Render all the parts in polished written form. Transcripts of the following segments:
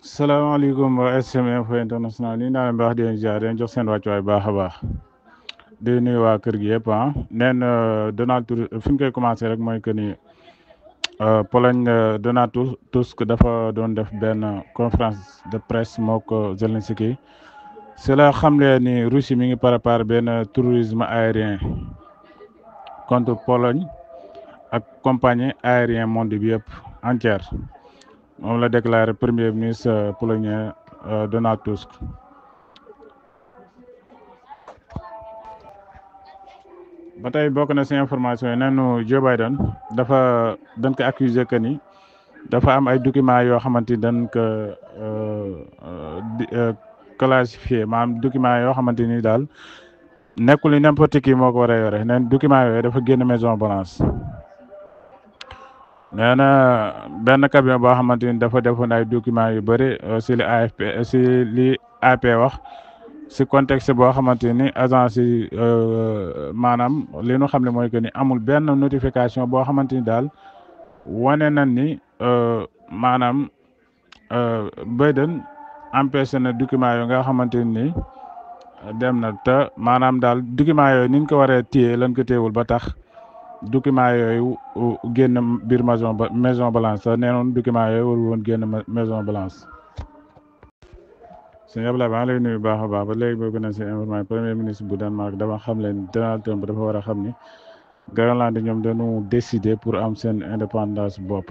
salaamaaleykum waa STM Info International nii naa leen baax di leen ziar di leen jox seen wàccuwaay baax a baax di nuyu waa kër gi yëpp neen Donald Tusk fi ñu koy commencé rek mooy que ni Pologne Donald Tusk dafa doon def benn conférence de presse moo ko Zelensky si la xamle ni Russie mi ngi préparé benn terrorisme aérien contre Pologne ak compagnie aérien monde bi yëpp entière. moom la déclaré premier ministre polonais Donald Tusk. ba tey bokk na si information yi neenu Joe Biden dañ ko accusé que ni dafa am ay documents yoo xamante ni dañ ko classifié maanaam documents yoo xamante ni daal nekkul ni n'importe qui moo ko war a yore neen documents yooyu dafa génn Maison Blanche. nee na benn cabinet boo xamante ni dafa defoon ay documents yu bëri si li AP wax si contexte boo xamante ni agence yi maanaam li ñu xam ne mooy que ni amul benn notification boo xamante ni daal wane na ni maanaam Biden empêché na documents yooyu nga xamante ni dem na te maanaam daal documents yooyu ni ñu ko waree téye lan ko téyewul ba tax. document yooyu génn biir Maison Blanche nee noonu document yooyu waru woon génn Maison Blanche. sëñ Ablaye maa ngi lay nuyu baax a baax ba léegi bëgg na si information premier ministre bu Danemark dafa xam leen Donald Trump dafa war a xam ni Groenland ñoom dañu décider pour am seen indépendance bopp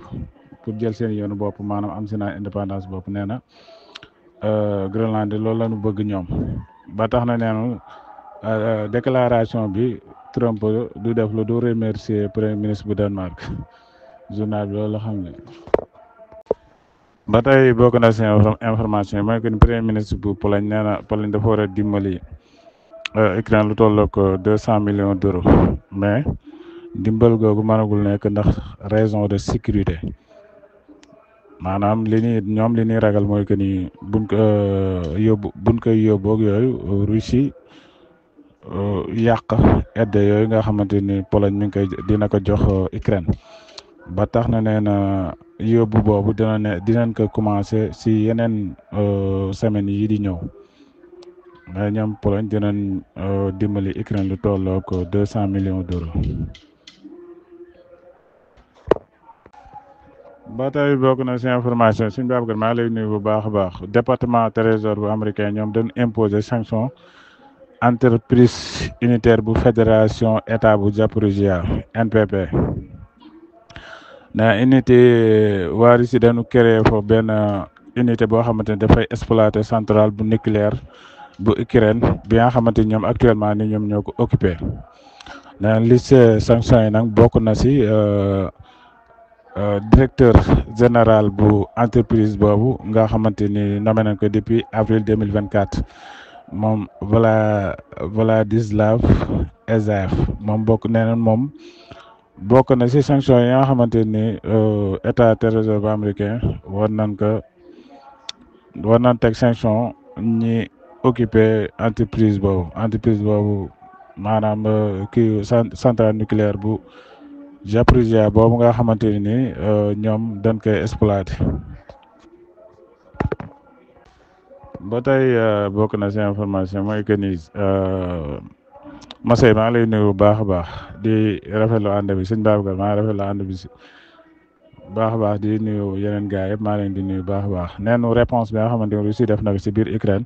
pour jël seen yoonu bopp maanaam am seen indépendance bopp nee na Groenland loolu la ñu bëgg ñoom ba tax na neenu déclaration bi. Trump du def lu du remercier premier ministre bu Danemark journal bi loolu la xam ne ba tey bokk na si information yi mooy que ni premier ministre bu Pologne nee na Pologne dafa war a dimbali Ukraine lu toll ak 200 millions d'euros mais dimbal googu mënagul nekk ndax raison de sécurité maanaam li ñuy ragal mooy que ni buñ koy yóbboog yooyu Russie yàq aide yooyu nga xamante ni Pologne mi ngi koy dina ko jox Ukraine ba tax na nee na yóbbu boobu dinañ ko commencé si yeneen semaines yi di ñëw mais ñoom Pologne dinañ dimbali Ukraine lu tolloo ko 200 millions d'euros. ba tey bokk na si information suñu Babacar maa lay nuyu bu baax a baax département trésor bu américain ñoom dañ imposer sanction. entreprise unitaire bu fédération état bu Zaporizhia NPP na unité waa Russie dañu créé foofu benn unité boo xamante ne dafay exploiter centrale bu nucléaire bu Ukraine bi nga xamante ni ñoom actuellement ni ñoom ñoo ko occupé na liste sanction yi nag bokk na si directeur général bu entreprise boobu nga xamante ni nommé nañ ko depuis avril 2024 moom Vladislav Ezaev moom bokk na si sanction yi nga xamante ni état trésor bu américain war nañ teg sanction ñi occupé entreprise boobu maanaam kii centrale nucléaire bu Zaporizhia boobu nga xamante ni ñoom dañ koy exploité. ba tey bokk na si information mooy que ni Masey maa ngi lay nuyu bu baax a baax di rafetlu ànd bi sëñ Babacar maa ngi rafetlu ànd bi si baax a baax di nuyu yeneen gars yëpp maa leen di nuyu baax a baax neenu réponse bi nga xamante ni Russie def na ko si biir Ukraine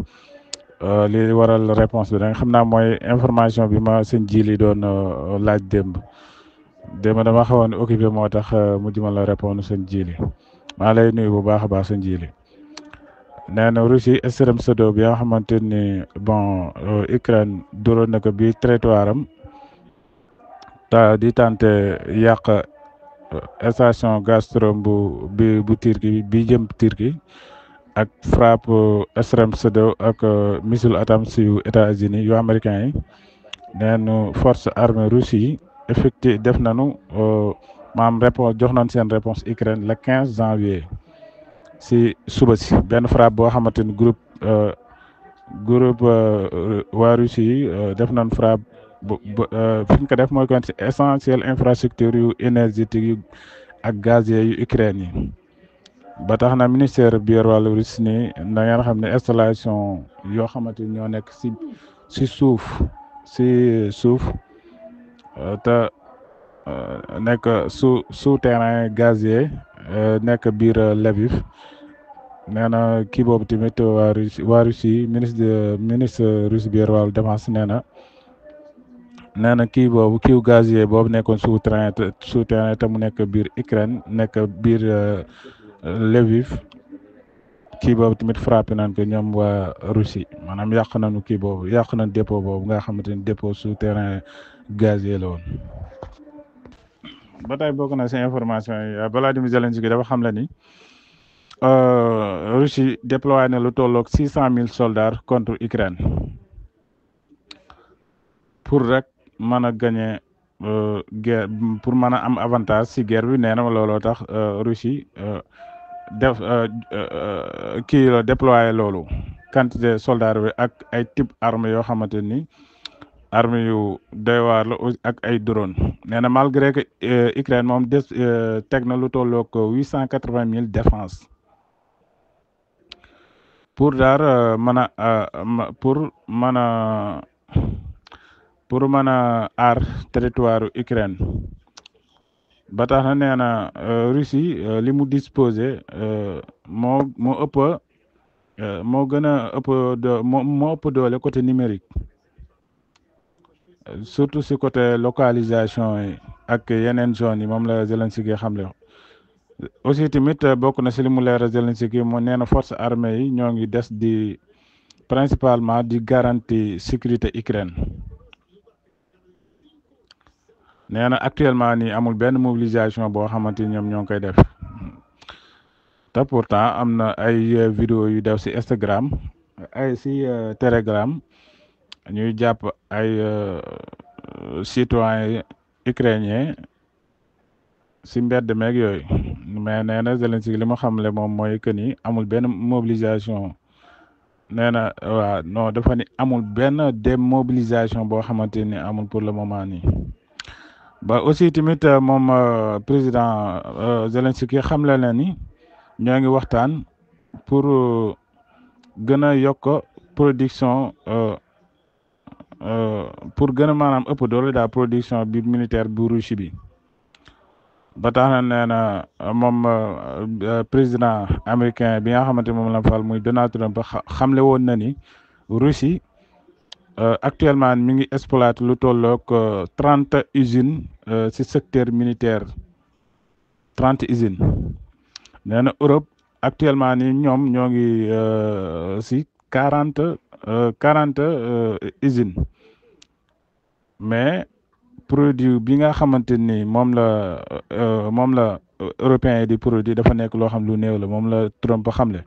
li waral réponse bi nag xam naa mooy information bi ma sëñ Jili doon laaj démb dama xawoon occupé moo tax mujj ma la répondre sëñ Jili maa lay nuyu bu baax a baax sëñ Jili. nee na Russie extrême pseudo bi nga xamante ni bon Ukraine dóoroon na ko bi territoire am di tenter yàq station Gazprom bu Turquie bi jëm Turquie ak frappe extrême pseudo ak missile ATACMS yu États-Unis yu américains yi neenu force armée Russie yi effectué def nañu maam réponse jox nañ seen réponse Ukraine le 15 janvier. si suba si benn frappe boo xamante ni groupe waa Russie yi def nañ frappe fi ñu ko def mooy kon si essentiel infrastructure yu énergétique yu ak gazier yu Ukraine yi ba tax na ministère bi yor wàllu Russie ni da ngeen xam ne installation yoo xamante ni ñoo nekk si suuf te nekk souterrain gazier nekk biir Lviv nee na kii boobu tamit waa Russie ministre Russie bi yor wàllu défense nee na kii boobu kiiw gazier boobu nekkoon souterrain te mu nekk biir Ukraine nekk biir Lviv kii boobu tamit frappé nañ ko ñoom waa Russie maanaam yàq nañu kii boobu yàq nañ dépôt boobu nga xamante ni dépôt souterrain gazier la woon. ba tey bokk na si information yi Volodymyr Zelensky dafa xam le ni Russie déployé na lu tolloog 600,000 soldats contre Ukraine pour rek mën a gagner guerre pour mën a am avantage si guerre bi nee na looloo tax Russie def kii la déployé loolu quantité soldats bi ak ay type armes yoo xamante ni armes yu doy waar la ak ay drone nee na malgré que Ukraine moom teg na lu tolloog 880,000 défense pour daar mën a pour mën a aar territoire Ukraine ba tax na nee na Russie li mu disposé moo ëpp moo gën a ëpp moo ëpp doole côté numérique surtout si côté localisation yi ak yeneen zones yi moom la Zelensky xamle aussi tamit bokk na si li mu leeral Zelensky mu nee na force armée yi ñoo ngi des di principalement di garantie sécurité Ukraine nee na actuellement nii amul benn mobilisation boo xamante ni ñoom ñoo ngi koy def te pourtant am na ay vidéo yu def si Instagram ay si Telegram ñuy jàpp ay citoyens ukrainiens si mbedd meeg yooyu mais nee na Zelensky li ma xamle moom mooy que ni amul benn mobilisation nee na waaw non dafa ni amul benn démobilisation boo xamante ni amul pour le moment nii ba aussi tamit moom président Zelensky xamle na ni ñoo ngi waxtaan pour gën a yokk production pour gën a maanaam ëpp doole daal production bi militaire bu Russie bi ba tax na nee na moom président américain bi nga xamante moom la fal muy Donald Trump xamle woon na ni Russie actuellement mi ngi exploité lu tolloog 30 usines si secteur militaire 30 usines nee na Europe actuellement ni ñoom ñoo ngi si 40 usines mais produit bi nga xamante ni moom la européens yi di produit dafa nekk loo xam lu néew la moom la Trump xamle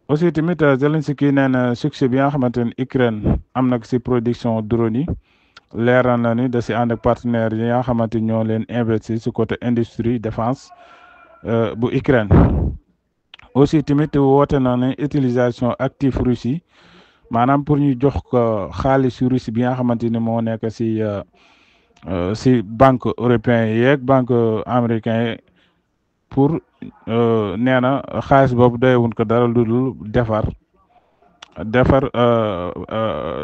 aussi tamit Zelensky nee na succès bi nga xamante ni Ukraine am na si production drone yi leeral na ni da si ànd ak partenaires yi nga xamante ni ñoo leen investir si côté industrie défense bu Ukraine aussi tamit woote na ne utilisation active Russie maanaam pour ñu jox ko xaalis Russie bi nga xamante ni moo nekk si banque européen yeeg banque américain yi pour nee na xaalis boobu doyewuñ ko dara lu dul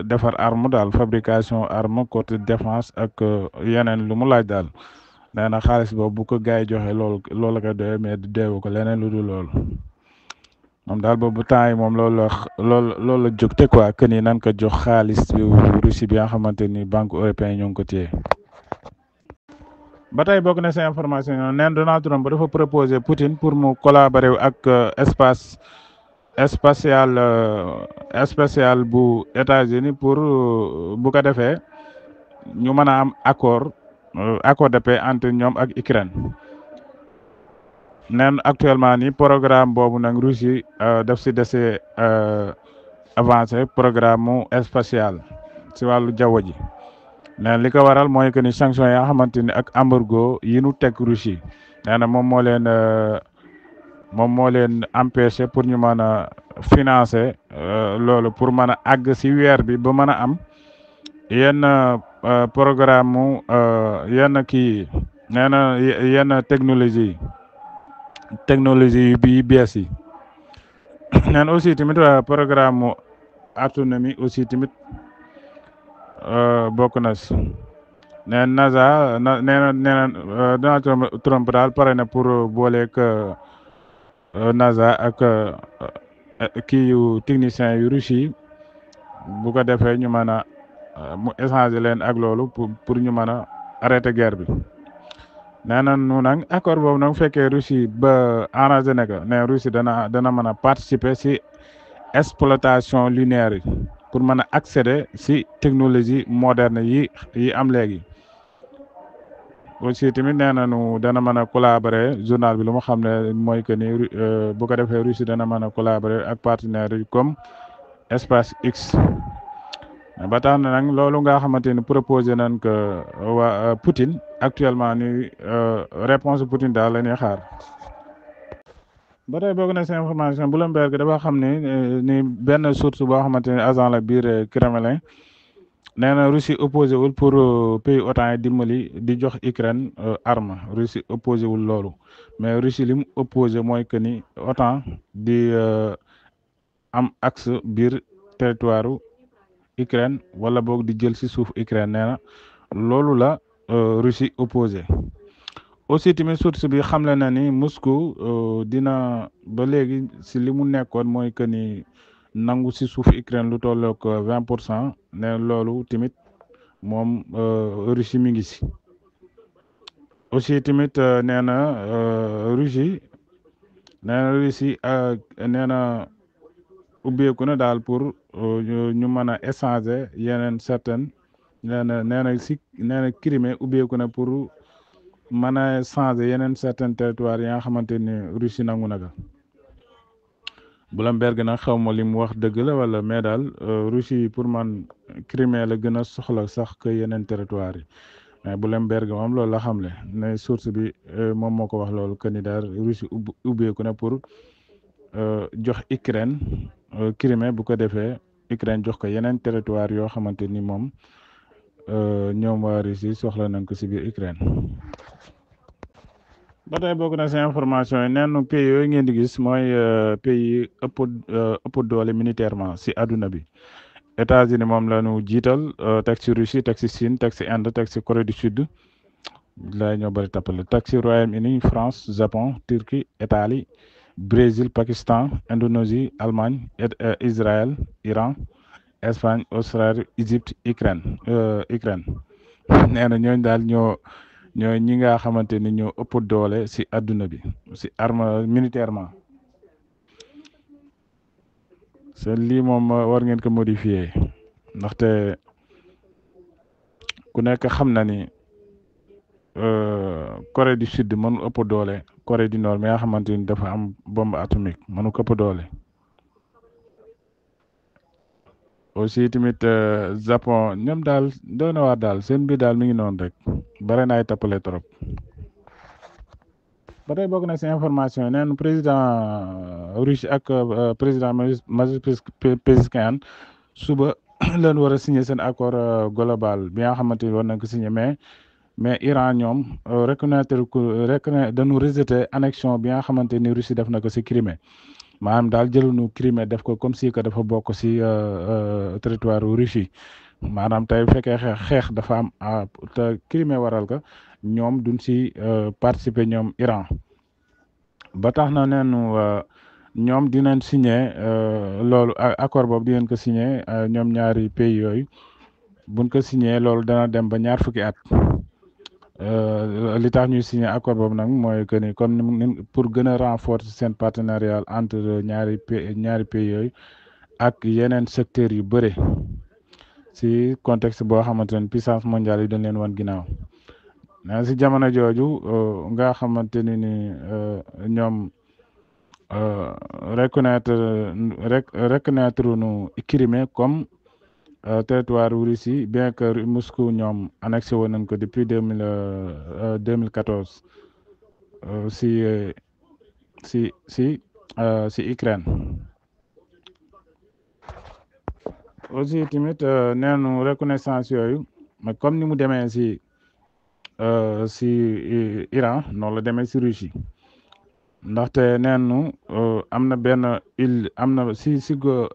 defar arme daal fabrication arme côté défense ak yeneen lu mu laaj daal nee na xaalis boobu bu ko gars yi joxe loolu la koy doyee mais deewu ko leneen lu dul loolu moom daal boobu temps yi moom loolu la jógte quoi que ni nan ko jox xaalis bi Russie bi nga xamante ni banque européen ñoo ngi ko téye ba tey bokk na sa information yi neen Donald Trump dafa proposé Poutine pour mu collaborer ak espace spatial bu États-Unis pour bu ko defee ñu mën a am accord de paix entre ñoom ak Ukraine neen actuellement ni programme boobu nag Russie daf si dese avancé programme mu spatial si wàllu jaww ji nee li ko waral mooy que ni sanction yi nga xamante ni ak embargo yi nu teg Russie nee na moom moo leen empêché pour ñu mën a financer loolu pour mën a àgg si weer bi ba mën a am yenn programme mu yenn kii nee na yenn technologie technologie bi bees yi neen aussi tamit programme autonomie aussi tamit bokk na si neen NASA Donald Trump daal pare na pour booleeg NASA ak kii yu technicien yu Russie bu ko defee ñu mën a mu échanger leen ak loolu pour ñu mën a arrêter guerre bi nee na nu nag accord boobu nag fekkee Russie ba arrangé na ko ne Russie dana mën a participer si exploitation lunaire yi pour mën a accéder si technologie moderne yi am léegi aussi tamit nee na nu dana mën a collaborer journal bi lu mu xam ne mooy que ni bu ko defee Russie dana mën a collaborer ak partenaires yi comme SpaceX ba tax na nag loolu nga xamante ni proposé nañ que waa Poutine actuellement ni réponse Poutine daal la ñuy xaar ba tey bokk na si information Bloomberg dafa xam ni benn source boo xamante ni agent la biir Kremlin nee na Russie opposé wul pour pays OTAN yi dimbali di jox Ukraine arme Russie opposé wul loolu mais Russie li mu opposé mooy que ni OTAN di am axe biir territoire Ukraine wala boog di jël si suuf Ukraine nee na loolu la Russie opposé aussi tamit source bi xamle na ni Moscou dina ba léegi si li mu nekkoon mooy que ni nangu si suuf Ukraine lu tollook 20% ne loolu tamit moom Russie mi ngi si aussi tamit nee na Russie nee na ubbeeku na daal pour ñu mën a échanger yeneen certaines nee na Crimée ubbeeku na pour mën a changer yeneen certains territoires yi nga xamante ni Russie nangu na ko Bloomberg nag xaw ma li mu wax dëgg la wala mais daal Russie pour man Crimée la gën a soxla sax que yeneen territoire yi mais Bloomberg moom loolu la xamle ne source bi moom moo ko wax loolu que ni daal Russie ubbeeku na pour jox Ukraine Crimée bu ko defee Ukraine jox ko yeneen territoire yoo xamante ni moom ñoom waa Russie soxla nañ ko si biir Ukraine. ba tey bokk na si information yi neen pays yooyu ngeen di gis mooy pays ëpp doole militairement si àdduna bi États-Unis moom la ñu jiital teg si Russie teg si Chine teg si Inde teg si Corée du Sud lay ñoo bëri tappale teg si Royaume-Uni France Japon Turquie Italie Brésil Pakistan Indonésie Allemagne Israël Iran Espagne Australie Égypte Ukraine nee na ñooñu daal ñoo ñi nga xamante ni ñoo ëpp doole si àdduna bi si arme militairement seen lii moom war ngeen ko modifier ndaxte ku nekk xam na ni Corée du Sud mënu ëpp doole Corée du Nord mi nga xamante ni dafa am bombe atomique mënu ko ëpp doole aussi tamit Japon ñoom daal doy na waar daal seen biir daal mi ngi noonu rek bare na ay tappale trop ba tey bokk na si information yi neen président Russie ak président Pezeshkian suba leen war a signé seen accord global bi nga xamante ni war nañ ko signé mais Iran ñoom dañu rejeté annexion bi nga xamante ni Russie def na ko si Crimée maanaam daal jëluñu Crimée def ko comme si que dafa bokk si territoire Russie maanaam tey bu fekkee xeex dafa am te Crimée waral ko ñoom duñ si participer ñoom Iran ba tax na neenu ñoom dinañ signé loolu accord boobu dinañ ko signé ñoom ñaari pays yooyu buñ ko signé loolu dana dem ba ñaar fukki at li tax ñuy signé accord boobu nag mooy que ni comme pour gën a renforcer seen partenariat entre ñaari pays yooyu ak yeneen secteurs yu bëri si contexte boo xamante ne puissance mondiale yi dañ leen wan ginnaaw mais si jamono jooju nga xamante ni ñoom reconnaître nu Crimée comme territoire Russie bien que Moscou ñoom annexé woon nañ ko depuis 2014 si Ukraine aussi tamit neenu reconnaissance yooyu mais comme ni mu demee si Iran noonu la demee si Russie ndaxte neenu am na benn île am na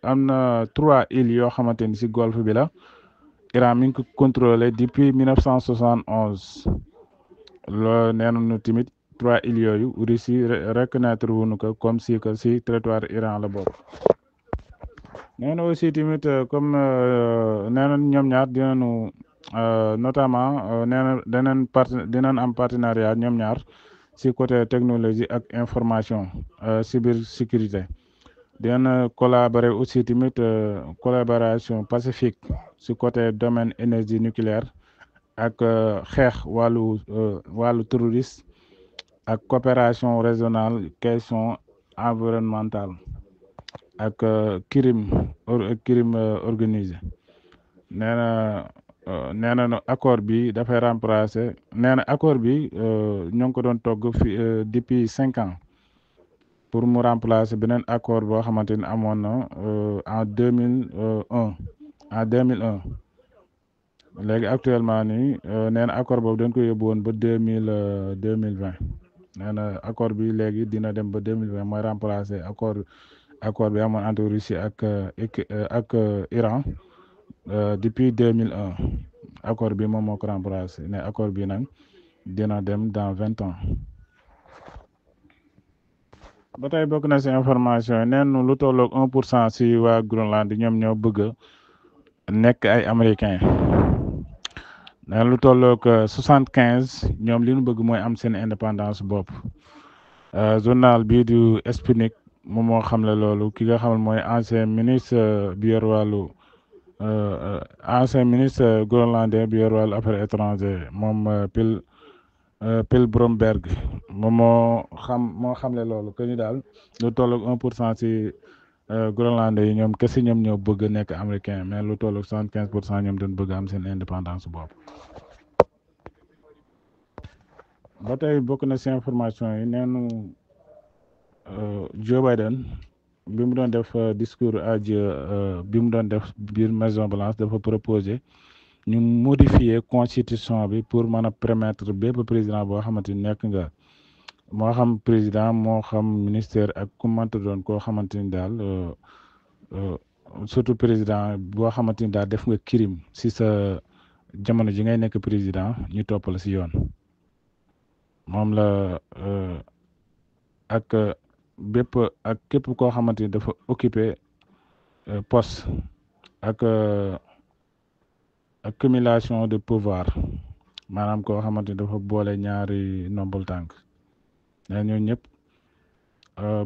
am na 3 îles yoo xamante ni si golfe bi la Iran mi ngi ko contrôlé depuis 1971 loolu nee nañu tamit 3 îles yooyu Russie reconnaître wuñu ko comme si que si territoire Iran la bokk. nee na aussi tamit comme nee na ñoom ñaar dinañu notamment nee na dinañ am partenariat ñoom ñaar si côté technologie ak information cybersécurité dinañ collaborer aussi tamit collaboration pacifique si côté domaine énergie nucléaire ak xeex wàllu terroriste ak coopération régionale question environnementale ak crime organisé nee na nee na accord bi dafay remplacer nee na accord bi ñoo ngi ko doon togg fi depuis 5 ans pour mu remplacer beneen accord boo xamante ni amoon na en 2001 léegi actuellement nii nee na accord boobu dañ ko yóbbu woon ba 2020 nee na accord bi léegi dina dem ba 2020 mooy remplacer accord bi amoon entre Russie ak Iran depuis 2001 accord bi moom moo ko remplacé ne accord bi nag dina dem dans 20 ans. ba tey bokk na si information yi neen lu tolloog 1% si waa Groenland ñoom ñoo bëgg a nekk ay américain neen lu tolloog 75 ñoom li ñu bëgg mooy am seen indépendance bopp journal bii du Sputnik moom moo xam ne loolu ki nga xam mooy ancien ministre bi yor wàllu ancien ministre groenlandais bi yor wàllu affaires étrangères moom Pil Bromberg moom moo xamle loolu que ni daal lu tolloog 1% si groenlandais yi ñoom kese ñoom ñoo bëgg a nekk américain mais lu tolloog 75% ñoom dañ bëgg am seen indépendance bopp. ba tey bokk na si information yi neenu Joe Biden bi mu doon def discours adieu bi mu doon def biir Maison Blanche dafa proposer ñu modifier constitution bi pour mën a permettre bépp président boo xamante ni nekk nga moo xam président moo xam ministère ak ku mënta doon koo xamante ni daal surtout président boo xamante ni daal def nga crime si sa jamono ji ngay nekk président ñu topp la si yoon moom la ak képp koo xamante ni dafa occuper poste ak accumulation de pouvoir maanaam koo xamante ni dafa boole ñaari ndombal tànk ñooñu ñëpp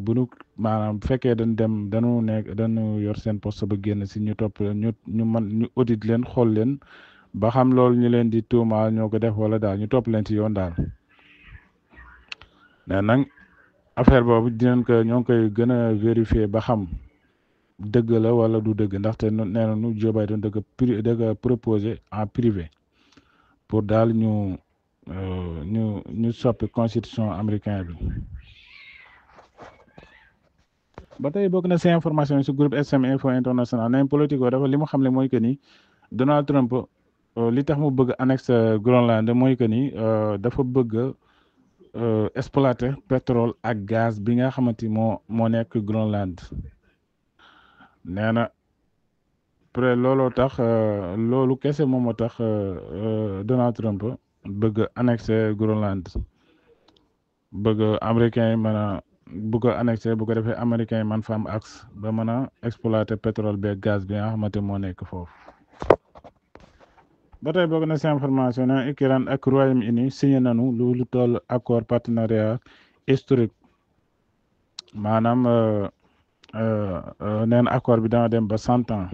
bu nu maanaam bu fekkee dañu yor seen poste ba génn si ñu topp ñu audit leen xool leen ba xam loolu ñu leen di tuumaal ñoo ko def wala daal ñu topp leen ci yoon daal mais nag affaire boobu ñoo ngi koy gën a vérifier ba xam dëgg la wala du dëgg ndaxte nee nañu Joe Biden dëgg proposé en privé pour daal ñu soppi constitution américain bi. ba tey bokk na si information si groupe SM Info International nañ Politico dafa li mu xam ne mooy que ni Donald Trump li tax mu bëgg annexe Groenland mooy que ni dafa bëgg exploiter pétrole ak gaz bi nga xamante ni moo nekk Groenland nee na après looloo tax loolu kese moom moo tax Donald Trump bëgg annexé Groenland bëgg américain yi mën a bu ko annexé bu ko defee américain yi man fa am axe ba mën a exploiter pétrole beeg gaz bi nga xamante moo nekk foofu. ba tey bokk na si information ne Ukraine ak Royaume-Uni signé nañu lu toll accord partenariat historique maanaam neen accord bi dana dem ba 100 ans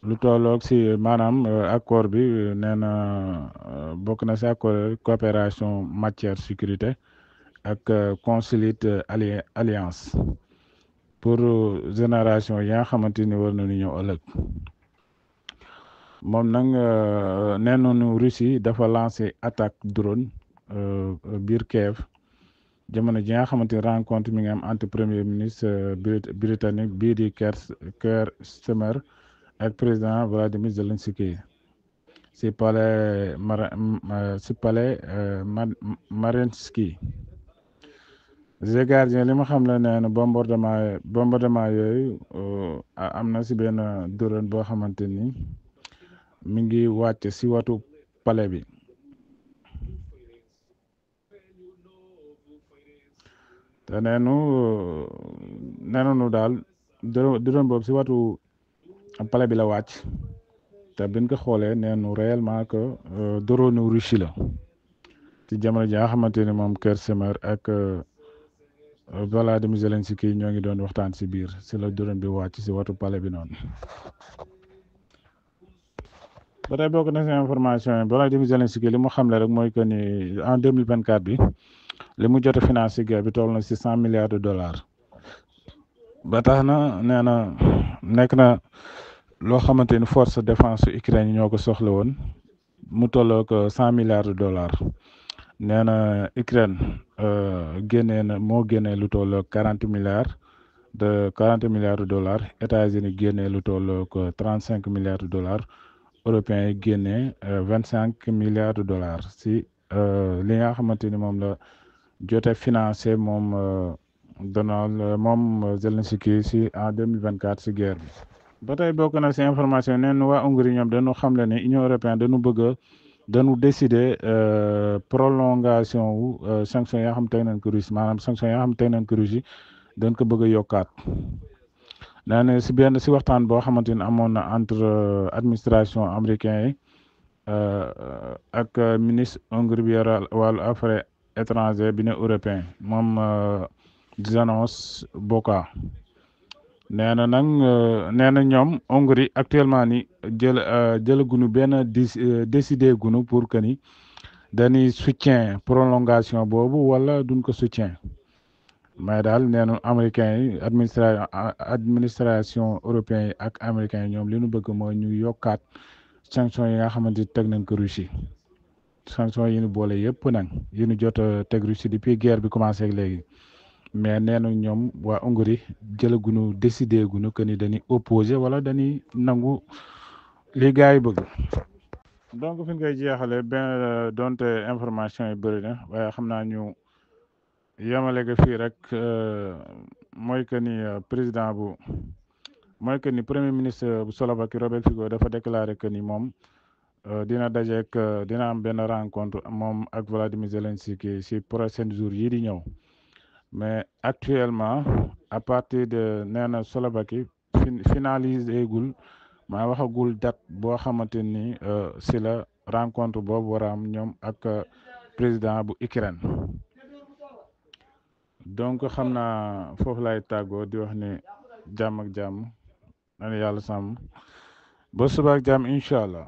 lu tolloog si maanaam accord bi nee na bokk na si accord coopération matière sécurité ak consulate alliance pour génération yi nga xamante ni war nañu ñëw ëllëg moom nag nee nañu Russie dafa lancé attaque drone biir Kiev jamono ji nga xamante ni rencontre mi ngi am entre premier ministre britannique bii di Keir Starmer ak président Vladimir Zelensky si palais si palais Mariinsky. The Guardian li ma xam la nee na bombardement yooyu am na si benn drone boo xamante ni mi ngi wàcc si watu palais bi. te neenu daal drone boobu si watu palais bi la wàcc te biñ ko xoolee neenu réellement que drone Russie la ci jamono ji nga xamante ni moom Kersemaire ak Volodymyr Zelensky ñoo ngi doon waxtaan si biir si la drone bi wàcc si watu palais bi noonu. ba tey bokk na si information yi Volodymyr Zelensky li mu xamle rek mooy que ni en 2024 bi li mu jot a financé guerre bi toll na si $100 milliards. ba tax na nee na nekk na loo xamante ni force de défense su Ukraine yi ñoo ko soxla woon mu tolloo ko $100 milliards. nee na Ukraine moo génnee lu tolloo 40 milliards $40 États-Unis génnee lu tolloo ko $35 milliards. Européens yi génnee $25 milliards si li nga xamante ni moom la jote financé moom Zelensky si en 2024 si guerre bi. ba tey bokk na si information neen waa Hongrie ñoom dañu xamle ne Union européenne dañu décider prolongation wu sanction yoo xam teg nañ ko Russie maanaam sanction yoo xam teg nañ ko Russie dañ ko bëgg a yokkaat. nee na si waxtaan boo xamante ni amoon na entre administration américain yi ak ministre Hongrie bi yore wàllu affaires étrangères bi ne européen moom János Bokka. nee na ñoom Hongrie actuellement ni jëlaguñu benn décidé guñu pour que ni dañuy soutien prolongation boobu wala duñ ko soutien. mais daal nee na américains yi administration européen yi ak américains yi ñoom li ñu bëgg mooy ñu yokkaat sanction yi nga xamante ni teg nañ ko Russie sanction yi ñu boole yëpp nag yi ñu jot a teg Russie depuis guerre bi commencé ak léegi mais nee na ñoom waa Hongrie jëlaguñu décidé guñu que ni dañuy opposé wala dañuy nangu li gars yi bëgg. donc fi ñu koy jeexalee benn donte information yi bëri na waaye xam naa ñu yemale ko fii rek mooy que ni premier ministre bu Slovaquie Robert Fico dafa déclaré que ni moom dina am benn rencontre moom ak Volodymyr Zelensky si prochain jour yi di ñëw mais actuellement à partir de nee na Slovaquie finalisé gul maa waxagul date boo xamante ni si la rencontre boobu war a am ñoom ak président bu Ukraine. donc xam naa foofu lay tàggoo di wax ni jàmm ak jàmm na yàlla sàmm ba suba ak jàmm incha allah.